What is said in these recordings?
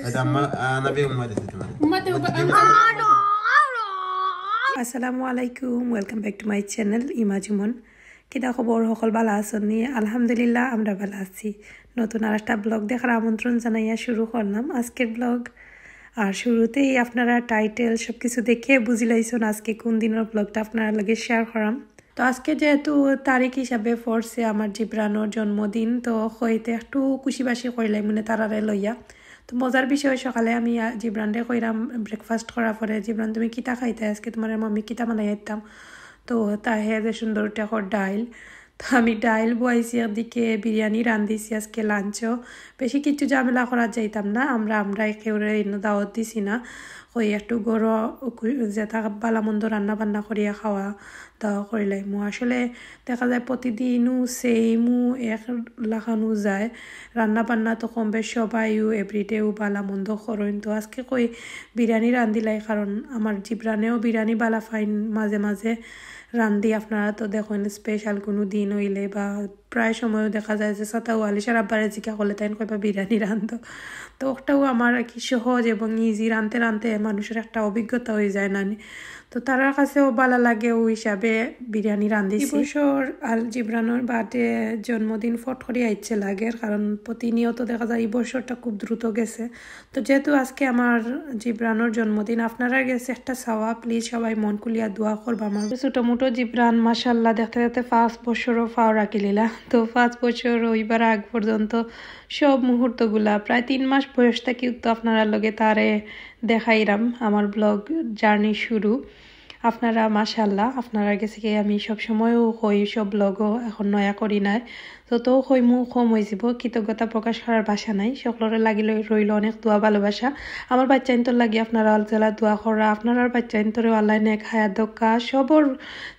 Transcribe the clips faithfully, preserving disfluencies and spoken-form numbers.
এটা আম্মা, আহ, আনাবি উম্মা দিছে তোমার। উম্মাতে উবা-, আসসালামু আলাইকুম, welcome back to my channel ইমা জুমন। কিতা খবর, হকল ভালা আছইন নি? আলহামদুলিল্লাহ, আমরা ভালা আছি। নতুন আর একটা ব্লগ দেখার আমন্ত্রণ জানাইয়া শুরু করলাম আজকের ব্লগ। আর শুরুতেই আপনারা টাইটেল সব কিছু দেখে বুঝিলাইছইন আজকে কোন দিনর ব্লগটা আপনারার লগে শেয়ার করাম। তো আজকে যেহেতু তারিখ হিসাবে পড়ছে আমার জিবরানর জন্মদিন, তো হইতে একটু খুশি বাসি করিলাই মানে তারারে লইয়া। তো মজার বিষয়, সকালে আমি, আহ, জিবরানরে কইরাম, ব্রেকফাস্ট করার পরে, "জিবরান, তুমি কিতা খাইতায় আজকে? তোমার মাম্মি কিতা বানাইয়া দিতাম?" তো তা হে যে সুন্দর টেকর ডাইল, তো আমি ডাইল বওয়াইছি, একদিকে বিরিয়ানি রান্ধিছি আজকে লাঞ্চও। বেশি কিছু ঝামেলা করা যাইতাম না, আমরা, আমরা কেউরে ইনো দাওয়াত দিছি না। ওই একটু গরো যেটা ভালা মন্দ রান্না বান্না করিয়া খাওয়া দাওয়া করিলাইমু। আসলে দেখা যায় প্রতিদিনও সেমও এক লাখানও যায়, রান্না বান্না তো কম বেশ সবাইও এভরিডেও ভালা মন্দ করইন। তো আজকে কই বিরিয়ানি রান্ধিলাই, কারণ আমার জিবরানেও বিরিয়ানি ভালা পাইন মাঝে মাঝে রান্ধি। আপনারা তো দেখইন স্পেশাল কোনো দিন হইলে বা প্রায় সময়ও দেখা যায় যে সাতাও আলিশার আব্বারে জিকা করলে তাইন কইবা বিরিয়ানি রান্ধো। তো ওটাও আমার আর কি সহজ এবং ইজি, রানতে রানতে মানুষের একটা অভিজ্ঞতা হয়ে যায় নানি। তো তারার কাছেও ভালা লাগে, ওই হিসাবে বিরিয়ানি রান্ধিছি। এই বছর আল জিবরানোর বার্থডে, জন্মদিন ফট করি আইছে লাগের, কারণ প্রতিনিয়ত দেখা যায় এই বছরটা খুব দ্রুত গেছে। তো যেহেতু আজকে আমার জিবরানোর জন্মদিন, আপনারা গেছে একটা চাওয়া, প্লিজ সবাই মন খুলিয়া দোয়া করবা আমার। ছোট মোটো জিবরান মাশাআল্লাহ দেখতে দেখতে পাঁচ বছরও পাও রাখিলিলা। তো পাঁচ বছর হইবার আগ পর্যন্ত সব মুহূর্তগুলা, প্রায় তিন মাস বয়স থাকি তো আপনারার লগে তারে দেখাইরাম আমার ব্লগ জার্নি শুরু। আপনারা মাশাআল্লাহ, আপনারার গেছে কি আমি সব সময়ও কই, সব ব্লগও এখন নয়া করি নাই, তো তো কইমু কম হয়ে যাব। কৃতজ্ঞতা প্রকাশ করার ভাষা নাই। সকলরে লাগিল রইল অনেক দোয়া ভালোবাসা। আমার বাচ্চাইন্তর লাগি আপনারা আলজেলা দোয়া করা, আপনারার বাচ্চাইন্তরেও আল্লাহ নেক হায়াত দক্কা, সবর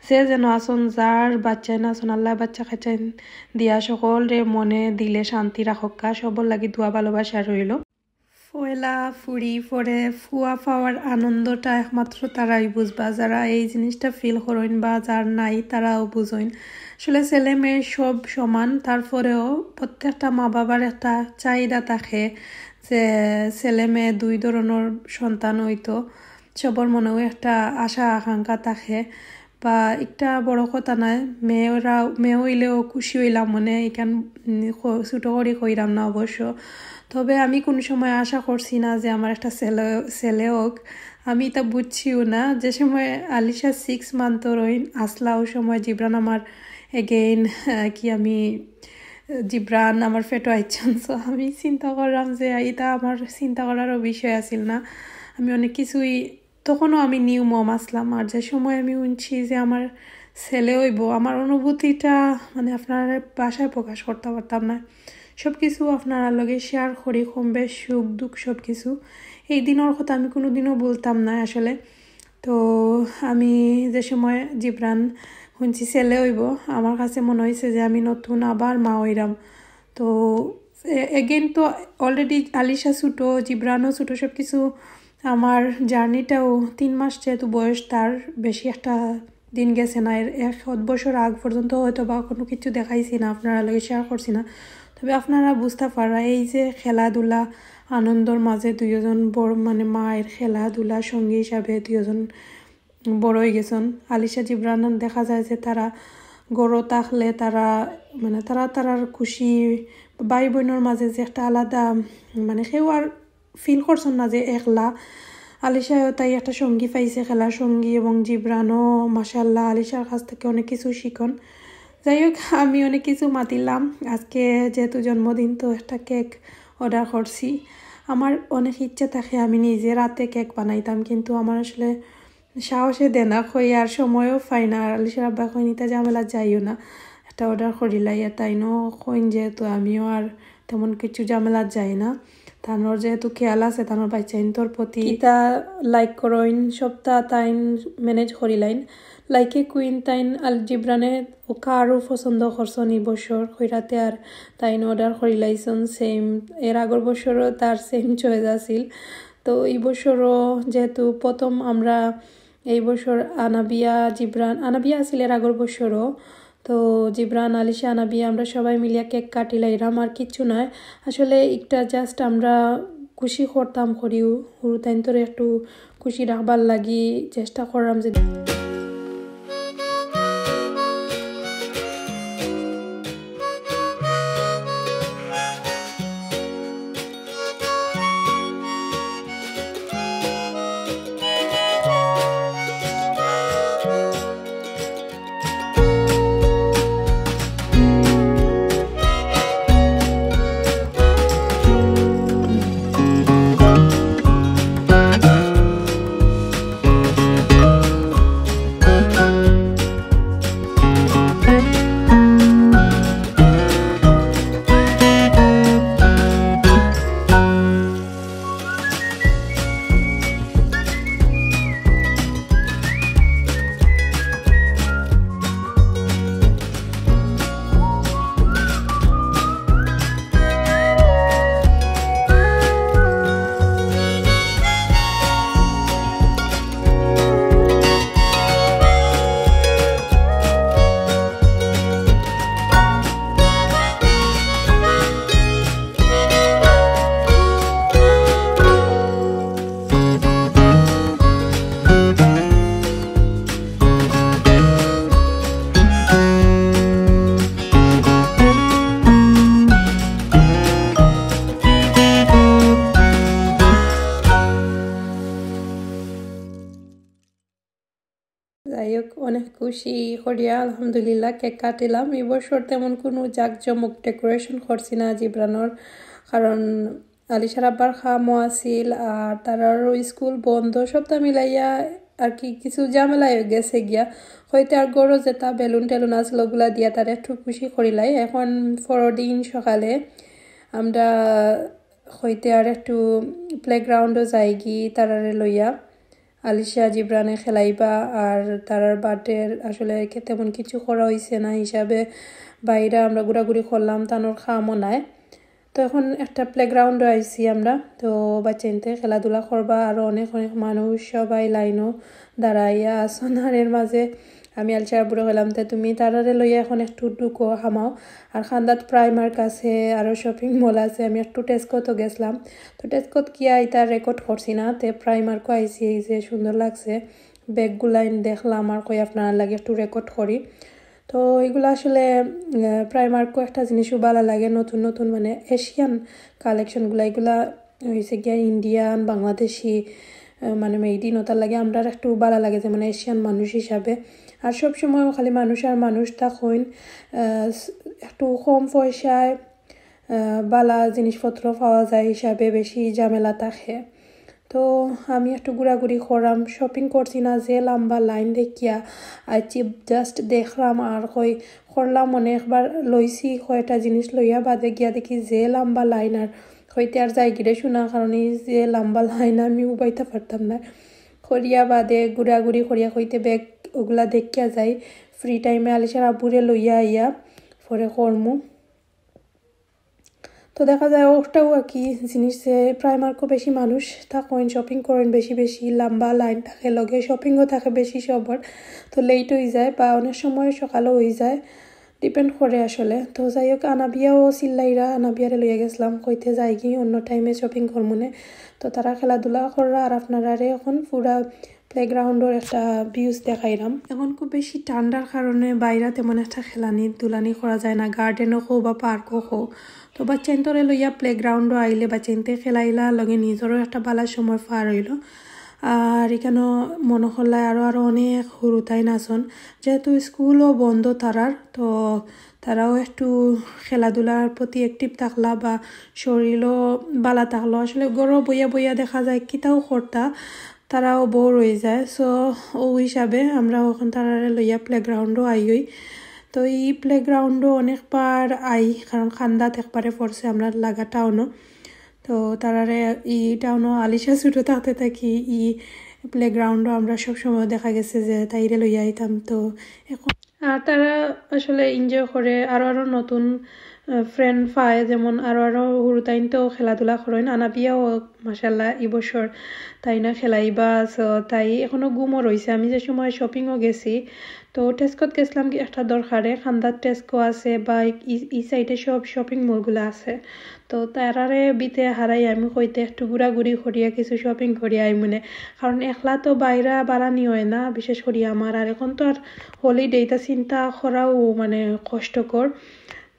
যে যেন আসন যার বাচ্চাইন আসন আল্লাহ বাচ্চা কাচ্চাইন দিয়া সকলরে মনে দিলে শান্তি রাখক্কা, সবর লাগি দোয়া ভালোবাসা রইল। পয়লা ফুড়ি পরে ফুয়া পাওয়ার আনন্দটা একমাত্র তারাই বুঝবা, যারা এই জিনিসটা ফিল করইন বা যার নাই তারাও বুঝইন। আসলে ছেলে মেয়ে সব সমান, তারপরেও প্রত্যেকটা মা বাবার একটা চাহিদা থাকে যে ছেলে মেয়ে দুই ধরনের সন্তান হইতো, সবর মনেও একটা আশা আকাঙ্ক্ষা থাকে। বা একটা বড় কথা নাই, মেয়েরা, মেয়ে হইলেও খুশি হইলাম মনে, এখান, উম, ক-, ছোট করি কইরাম না অবশ্য। তবে আমি কোনো সময় আশা করছি না যে আমার একটা ছেলে, ছেলে হোক। আমি এটা বুঝছিও না। যে সময় আলিশা সিক্স মান্থ রইন আসলা, ও সময় জিবরান আমার এগেইন, আহ, কি আমি, আহ, জিবরান আমার পেটো আইছন। So আমি চিন্তা করলাম যে এটা আমার চিন্তা করারও বিষয় আছিল না। আমি অনেক কিছুই তখনও আমি নিউ মম আসলাম। আর যে সময় আমি শুনছি যে আমার ছেলে হইব, আমার অনুভূতিটা মানে আপনারা ভাষায় প্রকাশ করতে পারতাম না। সব কিছু আপনারার লগে শেয়ার করি, কম বেশ সুখ দুঃখ সব কিছু। এই দিনের কথা আমি কোনোদিনও বলতাম না আসলে। তো আমি যে সময় জিবরান শুনছি ছেলে হইব, আমার কাছে মনে হয়েছে যে আমি নতুন আবার মা হইরাম। তো এগেইন তো অলরেডি আলিশা ছোটো, জিবরানও ছোটো, সব কিছু আমার জার্নিটাও তিন মাস যেহেতু বয়স, তার বেশি একটা দিন গেছে না। এর এক আধ বছর আগ পর্যন্ত হয়তো বা কোনো কিছু দেখাইছি না, আপনারার লগে শেয়ার করছি না। তবে আপনারা বুঝতে পাররা এই যে খেলাধুলা, আনন্দর মাঝে দুইজন বড় মানে মায়ের খেলাধুলা সঙ্গী হিসাবে দুইজন বড় হয়ে গেছেন। আলিশা জিবরান দেখা যায় যে তারা গরো থাকলে তারা মানে তারা তারার খুশি, ভাই বোনের মাঝে যে একটা আলাদা মানে কেউ আর ফিল করছেন না যে একলা। আলিশাও তাই একটা সঙ্গী পাইছে, খেলার সঙ্গী, এবং জিবরানও মাশাআল্লাহ আলিশার কাছ থেকে অনেক কিছু শিখন। যাই হোক, আমি অনেক কিছু মাতিলাম। আজকে যেহেতু জন্মদিন, তো একটা কেক অর্ডার করছি। আমার অনেক ইচ্ছা থাকে আমি নিজে রাতে কেক বানাইতাম, কিন্তু আমার আসলে সাহসে দেয় না, কই আর সময়ও পাই না। আর আলিশার আব্বা কইন, "ইতা ঝামেলা যাইও না, একটা অর্ডার করিলাই।" আর তাইনও কইন, যেহেতু আমিও আর তেমন কিছু ঝামেলা যাই না। তানোর যেহেতু খেয়াল আছে তানোর বাচ্চাইন্তর প্রতি, কিতা লাইক করইন, সবটা তাইন ম্যানেজ করিলাইন। লাইকে কুইন তাইন আল জিবরানে ওকা আরও পছন্দ করছন ই বছর কইরাতে, আর তাইন অর্ডার করিলাইছন সেম। এর আগর বছরও তার সেম চয়েস আছিল। তো এই বছরও যেহেতু প্রথম আমরা এই বছর আনাবিয়া, জিবরান, আনাবিয়া আছিল এর আগর বছরও। তো জিবরান, আলিশা, আনাবিয়া আমরা সবাই মিলিয়া কেক কাটিলাইরাম, আর কিচ্ছু নয়। আসলে একটা জাস্ট আমরা খুশি করতাম করিও, হুরুতাইন্তরে একটু খুশি রাখবার লাগি চেষ্টা করলাম যে। যাই হোক, অনেক খুশি করিয়া আলহামদুলিল্লাহ কেক কাটিলাম। এই বছর তেমন কোনো জাঁকজমক ডেকোরেশন করছি না জিবরানর, কারণ আলিশার আব্বার কামও আছিল, আর তারারও স্কুল বন্ধ, সবটা মিলাইয়া আর কি কিছু ঝামেলা অই গেছে গিয়া। হইতে আর গরো যেটা বেলুন টেলুন আছিল ওগুলা দিয়া তারা একটু খুশি করিলাই। এখন পরদিন সকালে আমরা হইতে আর একটু প্লেগ্রাউন্ডও যাইগি তারারে লইয়া। আলিশা জিবরানে খেলাইবা, আর তারার বার্থডে আসলে কে-, তেমন কিছু করা হইছে না হিসাবে বাইরে আমরা ঘুরাঘুরি করলাম, তানোর কামও নাই। তো এখন একটা প্লেগ্রাউন্ডও আইছি আমরা। তো বাচ্চাইন্তে খেলাধুলা করবা, আরও অনেক অনেক মানুষ সবাই লাইনও দাঁড়াইয়া আছন। আর এর মাঝে আমি আলিশার আব্বুরে কইলাম, "তে তুমি তারারে লইয়া এখন একটু ঢুকো, হামাও।" আর কান্দাত প্রাইমার্ক আছে, আরও শপিং মল আছে। আমি একটু টেস্কোত গেছিলাম। তো টেস্কোত গিয়া ইতা রেকর্ড করছি না, তে প্রাইমার্কও আইছি, এই যে সুন্দর লাগছে। ব্যাগগুলাইন দেখলাম আর কই আপনারার লাগি একটু রেকর্ড করি। তো এগুলা আসলে, আহ, প্রাইমার্কও একটা জিনিসও ভালা লাগে, নতুন নতুন মানে এশিয়ান কালেকশনগুলা, এগুলা হইছে গিয়া ইন্ডিয়ান, বাংলাদেশি, আহ, মানে মেড ইন, ওটার লাগি আমরার একটু ভালা লাগে যে মানে এশিয়ান মানুষ হিসাবে। আর সব সময় খালি মানুষ আর মানুষ থাকইন, আহ, স-, একটু কম পয়সায়, আহ, ভালা জিনিসপত্র পাওয়া যায় হিসাবে বেশি ঝামেলা থাকে। তো আমি একটু ঘুরাঘুরি করলাম, শপিং করছি না, যে লম্বা লাইন দেখিয়া আইছি, just দেখলাম আর কই করলাম, মানে একবার লইছি কয়টা জিনিস, লইয়া বাদে গিয়া দেখি যে লম্বা লাইন, আর হইতে আর যাইগিরে শোনা, কারণ এই যে লম্বা লাইন আমি উবাইতে পারতাম না। করিয়া বাদে ঘুরাঘুরি করিয়া হইতে ব্যাগ ওগুলা দেখিয়া যাই, ফ্রি টাইমে আলিশার আব্বুরে লইয়া আইয়া পরে করমু। তো দেখা যায় ওটাও আর কি জিনিস, যে প্রাইমার্কও বেশি মানুষ থাকইন, শপিং করইন বেশি বেশি, লম্বা লাইন থাকে, লগে শপিংও থাকে বেশি সবর। তো লেট হয়ে যায় বা অনেক সময় সকালও হয়ে যায়, ডিপেন্ড করে আসলে। তো যাই হোক, আনাবিয়াও চিল্লাইরা, আনাবিয়ারে লইয়া গেছিলাম, কইতে যাইগি অন্য টাইমে শপিং করমুনে। তো তারা খেলাধুলা কররা, আর আপনারারে এখন পুরা প্লেগ্রাউন্ডর একটা ভিউজ দেখাইলাম। এখন খুব বেশি ঠান্ডার কারণে বাইরে তেমন একটা খেলানি ধুলানি করা যায় না, গার্ডেনও কও বা পার্কও কও। তো বাচ্চাইন্তরে লইয়া প্লেগ্রাউন্ডও আইলে বাচ্চাইন্তে খেলাইলা, লগে নিজরও একটা ভালা সময় পার হইল। আর এখানো মনো করলায় আরও আরও অনেক হুরুতাইন আছন, যেহেতু স্কুলও বন্ধ তারার, তো তারাও একটু খেলাধুলার প্রতি অ্যাক্টিভ থাকলা বা শরীরও ভালা থাকলো। আসলে ঘরো বইয়া বইয়া দেখা যায় কিতাও করতা, তারাও বোর হয়ে যায়। সো ও হিসাবে আমরাও এখন তারারে লইয়া প্লেগ্রাউন্ডও আইগই। তো এই প্লেগ্রাউন্ডও অনেকবার আই, কারণ কান্দাত একবারে পড়ছে আমরার লাগা টাউনও। তো তারারে ই টাউনও আলিশা ছোটো থাকতে থাকি ই প্লেগ্রাউন্ডও আমরা সব সময় দেখা গেছে যে তাইরে লইয়া আইতাম। তো এখন আর তারা আসলে এনজয় করে, আরও আরও নতুন ফ্রেন্ড পায়, যেমন আরো আরো হুরুতাইন তো খেলাধুলা করইন। আনাবিয়াও মাশাল্লাহ ই বছর তাই না খেলাইবা, so তাই এখনো ঘুমো রইছে। আমি যে সময় শপিংও গেছি, তো টেস্কোত গেছিলাম কি একটা দরকারে, কান্দাত টেস্কো আছে বা ই সাইডে সব শপিং মলগুলা আছে। তো তারারে বিতে হারাই আমি কইতে একটু ঘুরাঘুরি করিয়া কিছু শপিং করিয়া আইমুনে, কারণ একলা তো বাইরা বারানি হয় না, বিশেষ করি আমার। আর এখন তো আর হলিডেটা চিন্তা করাও মানে কষ্টকর।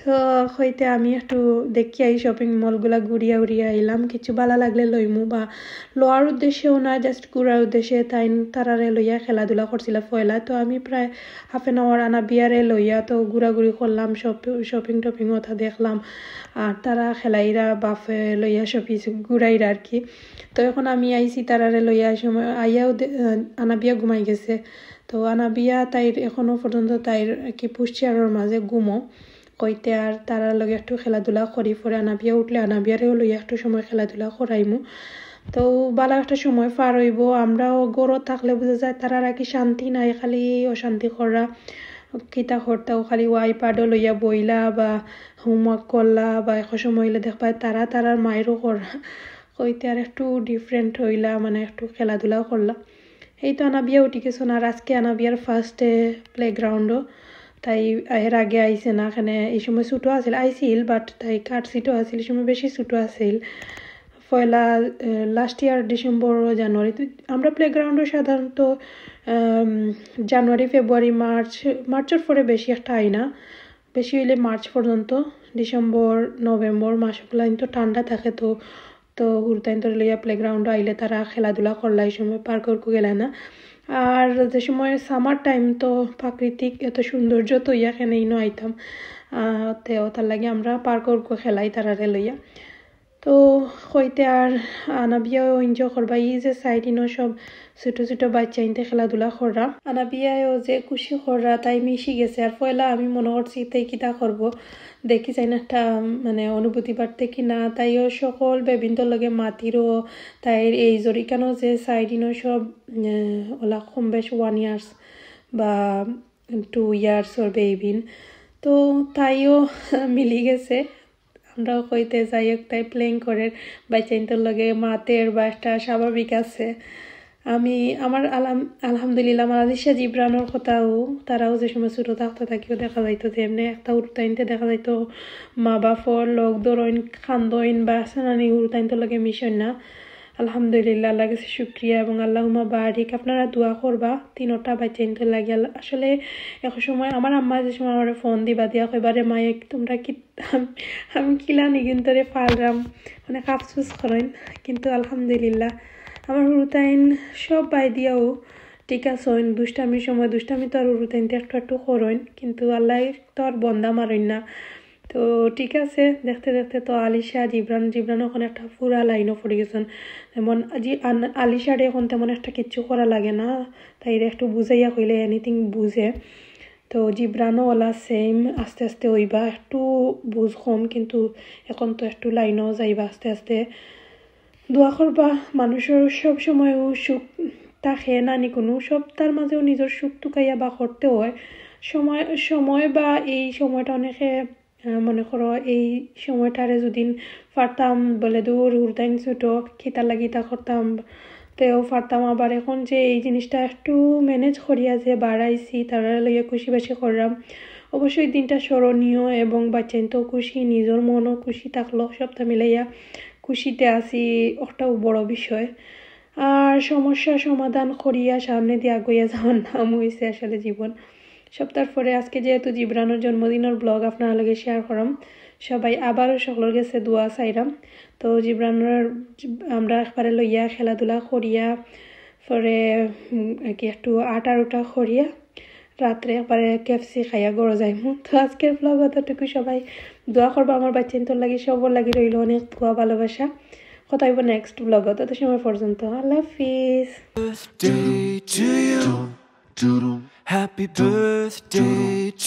তো কইতে আমি একটু দেখিয়া আই শপিং মলগুলা, ঘুরিয়া উরিয়া আইলাম, কিছু বালা লাগলে লইমু বা লওয়ার উদ্দেশ্যেও না, just ঘুরার উদ্দেশ্যে। তাইন তারারে লইয়া খেলাধুলা করছিলা পয়লা, তো আমি প্রায় হাফ অ্যান আওয়ার আনাবিয়ারে লইয়া তো ঘুরাঘুরি করলাম, শপিং টপিং ওটা দেখলাম। আর তারা খেলাইরা বাফে লইয়া শপিং ঘুরাইরা আর কি। তো এখন আমি আইছি তারারে লইয়া, এই সময় আইয়াও দে- আহ, আনাবিয়া ঘুমাই গেছে। তো আনাবিয়া তাইর এখনো পর্যন্ত তাইর কি পুশ চেয়ারর মাঝে ঘুমো। কইতে আর তারার লগে একটু খেলাধুলা করি, পরে আনাবিয়া উঠলে আনাবিয়ারেও লইয়া একটু সময় খেলাধুলা করাইমু। তো বালা একটা সময় পার অইবো। আমরাও ঘরো থাকলে বুঝা যায় তারার আর কি শান্তি নাই, খালি অশান্তি করা। কিতা করতাও খালি আইপ্যাডও লইয়া বইলা বা হোমওয়ার্ক করলা বা এক সময় অইলে দেখবায় তারা তারার মায়েরও করা। কইতে আর একটু ডিফারেন্ট অইলা, মানে একটু খেলাধুলাও করলা। এই তো আনাবিয়া উঠি গেছইন, আর আজকে আনাবিয়ার ফার্স্ট ডে প্লেগ্রাউন্ডও, তাই এর আগে আইছে না এখানে। এই সময় ছোটো আছিল, আইছিল, বাট তাই কার সিটও আছিল, এই সময় বেশি ছোটো আছিল। পয়লা লাস্ট ইয়ার ডিসেম্বর জানুয়ারি, তো আমরা প্লেগ্রাউন্ডও সাধারণত আম, জানুয়ারি, ফেব্রুয়ারি, মার্চ, মার্চর পরে বেশি একটা আই না, বেশি অইলে মার্চ পর্যন্ত। ডিসেম্বর, নভেম্বর মাসগুলা কিন্তু ঠান্ডা থাকে, তো তো হুরুতাইন্তরে লইয়া প্লেগ্রাউন্ডও আইলে তারা খেলাধুলা করলা, এই সময় পার্কও গেলা না। আর যে সময় সামার টাইম, তো প্রাকৃতিক এত সৌন্দর্য, তো ইয়া কেনে ইনো আইতাম। আহ, তে ওটার লাগি আমরা পার্কও খেলাই তারারে লইয়া। তো কইতে আর আনাবিয়াও এনজয় করবা। এই যে সাইড ইনো সব ছোট ছোট বাচ্চাইন্তে খেলাধুলা কররা। আনাবিয়ায়ও যে খুশি কররা, তাই মিশি গেছে। আর পয়লা আমি মনো করছি তাই কিতা করবো, দেখি চাই না একটা, মানে, অনুভূতি বাড়তে কি না। তাইও সকল বেবিন্তর লগে মাতিরও, তাইর এইজর ইখানো যে সাইড ইনো সব, আহ, ওলা কম বেশ ওয়ান ইয়ার্স বা টু ইয়ার্সর বেবিন। তো তাইও মিলি গেছে। আমরাও কইতে যাই হোক, তাই প্লেইং করের, বাচ্চাইন্তর লগে মাতের বা একটা স্বাভাবিক আছে। আমি আমার আলহাম-, আলহামদুলিল্লাহ, আমার আলিশা জিবরানর কথাও, তারাও যে সময় ছোট থাকতে থাকিও দেখা যাইতো যে এমনি একটা হুরুতাইন্তে দেখা যাইতো মা বাপর লগ ধরইন, কান্দইন বা আছে না নি, হুরুতাইন্তর লগে মিশইন না। আলহামদুলিল্লাহ, আল্লাহর কাছে শুক্রিয়া এবং আল্লাহুম্মা বারিক। আপনারা দোয়া করবা তিনোটা বাচ্চাইন্তর লাগি। আল্লাহ, আসলে এক সময় আমার আম্মা যে সময় আমার ফোন দিবা দিয়া কইবা, "রে মায়ে, তোমরা কি আমি, আমি কিলা নিগিন্তরে পালরাম?" অনেক আফসোস করইন, কিন্তু আলহামদুলিল্লাহ আমার হুরুতাইন সব বায়দিয়াও ঠিক আছইন। দুষ্টামির সময় দুষ্টামি তো আর হুরুতাইন্তে একটু একটু করইন, কিন্তু আল্লাহ তো আর বন্দা মারইন না। তো ঠিক আছে, দেখতে দেখতে তো আলিশা, জিবরান, জিবরান ওখানে একটা পুরা লাইনও পড়ি গেছইন। যেমন জি-, আন-, আলিশারে এখন তেমন একটা কিচ্ছু করা লাগে না, তাইরে একটু বুঝাইয়া কইলে এনিথিং বুঝে। তো জিবরানও ওলা সেম, আস্তে আস্তে অইবা, একটু বুঝ কম, কিন্তু এখন তো একটু লাইনও যাইবা আস্তে আস্তে। দোয়া করবা, মানুষর সব সময়ও সুখ থাকে না নি কোনো, সব তার মাঝেও নিজর সুখ টুকাইয়া বা করতে হয়। সময়, সময় বা এই সময়টা অনেকে, আহ, মনে করো এই সময়টারে যদি পারতাম বলে দূর হুরুতাইন ছোট, কিতার লাগি তা করতাম, তেও পারতাম। আবার এখন যে এই জিনিসটা একটু ম্যানেজ করিয়া যে বাড়াইছি, তারা লইয়া খুশি বাসি করলাম। অবশ্যই দিনটা স্মরণীয় এবং বাচ্চাইন তো খুশি, নিজর মনও খুশি থাকলো, সবটা মিলাইয়া খুশিতে আছি, ওটাও বড় বিষয়। আর সমস্যা সমাধান করিয়া সামনে দিয়ে আগুইয়া যাওয়ার নাম হইছে আসলে জীবন। সপ্তাহ পরে আজকে যেহেতু জিবরানোর জন্মদিনের ব্লগ আপনার লগে শেয়ার করাম, সবাই আবারও সকলের কাছে দোয়া চাইরাম। তো জিবরানোর আমরা একবারে লইয়া খেলাধুলা করিয়া পরে, উম, কি একটু আটা উটা করিয়া রাত্রে একবারে কেএফসি খাইয়া ঘরে যাইমু। তো আজকের ব্লগ অতটুকু, সবাই দোয়া করবা আমার বাচ্চাইন্তর লাগি, সবর লাগি রইল অনেক দোয়া ভালোবাসা। কথা হইব নেক্সট ব্লগ, তত সময় পর্যন্ত আল্লাহ হাফিজ। Birthday to you. Happy birthday to